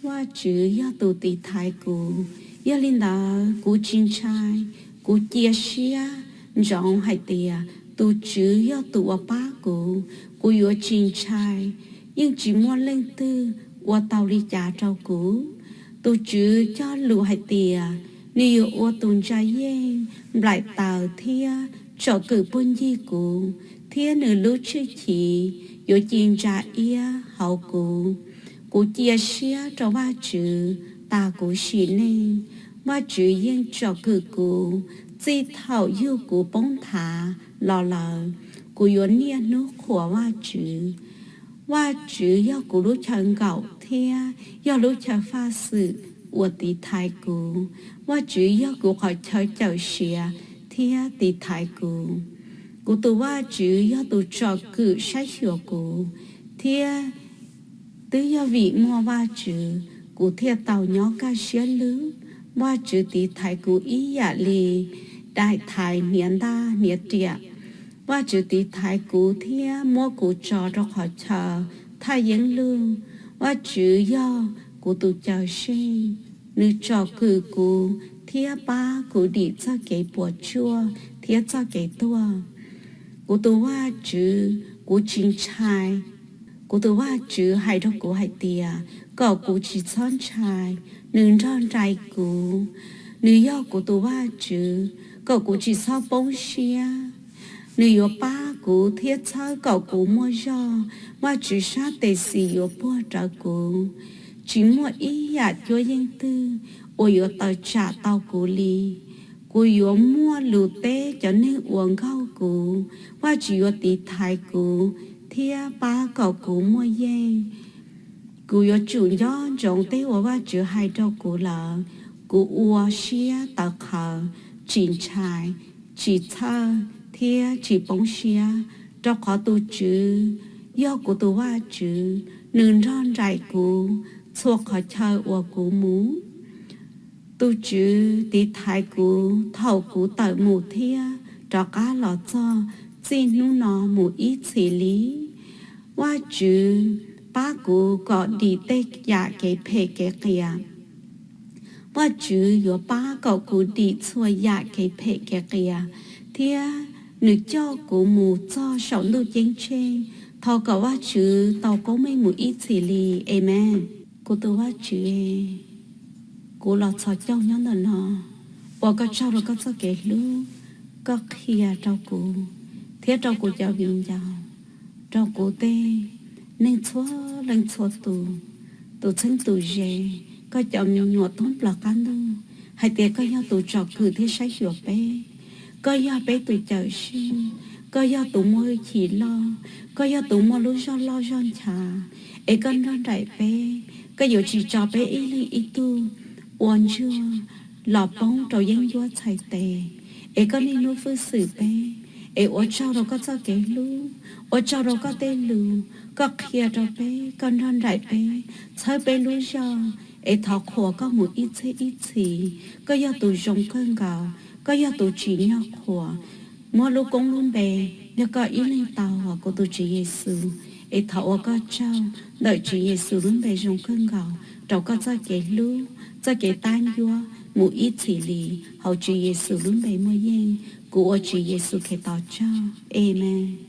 Vajtswv yog tus tiv thaiv kuv, yog li ntawd kuv tsis ntshai. Kuv cia siab ntsoov hais tias tus Tswv yog tus uas pab kuv, kuv yuav tsis ntshai, yeej tsis muaj leej twg ua tau li cas rau kuv. Tus Tswv cog lus hais tias nws yuav ua tus ntsa yeej nplaim taws thiab tsom kwm puag ncig kuv, thiab nws lub tshwj chiv yuav ci ntsa iab hauv kuv. Kuv cia siab rau Vajtswv tas kuv sim neej. Vajtswv yeej tsom kwm kuv txij thaum yug kuv poob nthav los lawm. Kuv yuav niaj hnub qhuas Vajtswv. Vajtswv yog kuv lub chaw nkaum thiab yog lub chaw faj xwm uas tiv thaiv kuv. Vajtswv yog kuv qhov chaw cawm siav thiab tiv thaiv kuv. Kuv tus Vajtswv yog tus tsom kwm saib xyuas kuv, thiab twb yog vim muaj Vajtswv kuv thiaj tau nyob kaj siab lug. Vajtswv tiv thaiv kuv ib yam li daim thaiv hniav ntaj hniav riam. Vajtswv tiv thaiv kuv thiab muab kuv tso rau qhov chaw thaj yeeb lug. Vajtswv yog kuv tus cawm seej, nws tsom kwm kuv thiab pab kuv dim txoj kev puas tsuaj thiab txoj kev tuag. Kuv tus Vajtswv, kuv tsis ntshai. Kuv tus Vajtswv hais rau kuv hais tias kom kuv tsis txhob ntshai, nws nrog nraim kuv. Nws yog kuv tus Vajtswv, kom kuv tsis txhob poob siab. Nws yuav pab kuv thiab txhawb kom kuv muaj zog. Vajtswv sab tes xis yuav puag rawv kuv. Tsis muaj ib yam cuab yeej twg uas yuav tawm tsam tau kuv li. Kuv yuav muaj lus teb cov neeg uas nkaug kuv. Vajtswv yuav tiv thaiv kuv thiab pab kom kuv muaj yeej. Kuv yuav tsum nco ntsoov tej uas Vajtswv hais rau kuv lawm. Kuv ua siab tawv qhawv, tsis ntshai, tsis txhawj thiab tsis poob siab, rau qhov tus Tswv yog kuv tus Vajtswv, nws nrog nraim kuv txhua qhov chaw uas kuv mus. Tus Tswv tiv thaiv kuv thaum kuv tawm mus thiab rov qab los txog txij hnub no mus ib txhis li. Vajtswv pab kuv kom dim tej yam kev phem kev qias. Vajtswv yuav pab kom kuv dim txhua yam kev phem kev qias, thiab nws coj kuv mus txog saum ntuj ceeb tsheej. Thov kom Vajtswv tau koob meej mus ib txhis li. Amees. Kuv tus Vajtswv, kuv los txhos caug nyob ntawm no, ua koj tsaug rau koj txoj kev hlub, koj qhia rau kuv thiab rau kuv cov viv ncaus, rau kuv tej neeg txhua leej txhua tus, tus txheeb tus ze, koj cov me nyuam thoob plaws qab ntuj, hais tias koj yog tus tsom kwm thiab saib xyuas peb. Koj yog peb tus cawm seej, koj yog tus muaj hwj chim loj, koj yog tus muaj lub zog loj zog nchav, es koj nrog nraim peb. Koj yuav tsis tso peb ib leeg ib tug ua ntsuag los poob rau yeeb ncuab txhais tes, es koj niaj hnub fwj xwm peb. Es ua tsaug rau koj txoj kev hlub, ua tsaug rau koj tej lus, koj qhia rau peb, koj nrog nraim peb, txhawb peb lub zog, es thov qhuas koj mus ib txhiab ib txhis. Koj yog tus zoo kawg nkaus, koj yog tus tsim nyog qhuas. Muab lub koob lub npe nrog koj ib leeg tau, kuv tus Tswv Yexus, es thov ua koj tsaug ntawm Tswv Yexus lub npe zoo kawg nkaus rau koj txoj kev hlub, txoj kev tab ncuab mus ib txhis li. Hauv Tswv Yexus lub npe muaj yeej, kuv ua Tswv Yexus Khetos tsaug. Amees.